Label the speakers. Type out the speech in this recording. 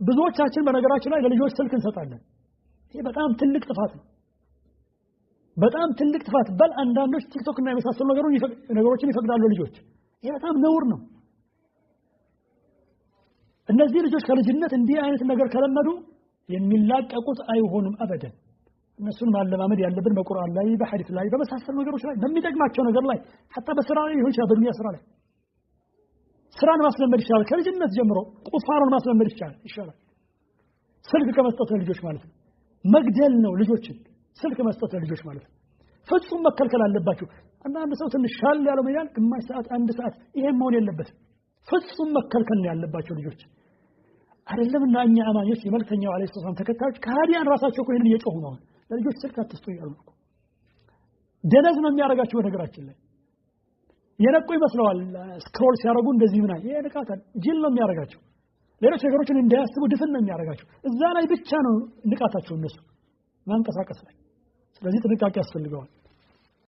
Speaker 1: ብዙዎቻችን በነገራችን ላይ ለልጆች ስልክ እንሰጣለን። ይሄ በጣም ትልቅ ጥፋት ነው። በጣም ትልቅ ጥፋት። በል አንዳንዶች ቲክቶክ እና የመሳሰሉ ነገሮችን ይፈቅዳሉ ልጆች። ይሄ በጣም ነውር ነው። እነዚህ ልጆች ከልጅነት እንዲህ አይነት ነገር ከለመዱ የሚላቀቁት አይሆኑም አበደን። እነሱን ማለማመድ ያለብን በቁርአን ላይ፣ በሐዲስ ላይ፣ በመሳሰሉ ነገሮች ላይ፣ በሚጠቅማቸው ነገር ላይ፣ حتى በስራ ላይ ሊሆን ይችላል። በዱንያ ስራ ላይ ስራን ማስለመድ ይቻላል። ከልጅነት ጀምሮ ቁፋሮን ማስለመድ ይሻላል። ስልክ ከመስጠት ለልጆች ማለት ነው። መግደል ነው ልጆችን ስልክ መስጠት ለልጆች ማለት ነው። ፍጹም መከልከል አለባቸው። አንዳንድ ሰው ትንሽ ሻል ያለው ይላል፣ ግማሽ ሰዓት፣ አንድ ሰዓት። ይሄን መሆን የለበትም። ፍጹም መከልከል ነው ያለባቸው ልጆች። አይደለም እና እኛ አማኞች የመልእክተኛው عليه السلام ተከታዮች ከሃዲያን ራሳቸው እኮ ይሄንን እየጮሁ ነው። ለልጆች ስልክ አትስጡ እያሉ ነው። ደነዝ ነው የሚያደርጋቸው። በነገራችን ላይ የነቁ ይመስለዋል scroll ሲያደርጉ እንደዚህ ምናምን። ይሄ ንቃት ጅል ነው የሚያደርጋቸው። ሌሎች ነገሮችን እንዳያስቡ ድፍን ነው የሚያደርጋቸው። እዛ ላይ ብቻ ነው ንቃታቸው እነሱ ማንቀሳቀስ ላይ። ስለዚህ ጥንቃቄ ያስፈልገዋል።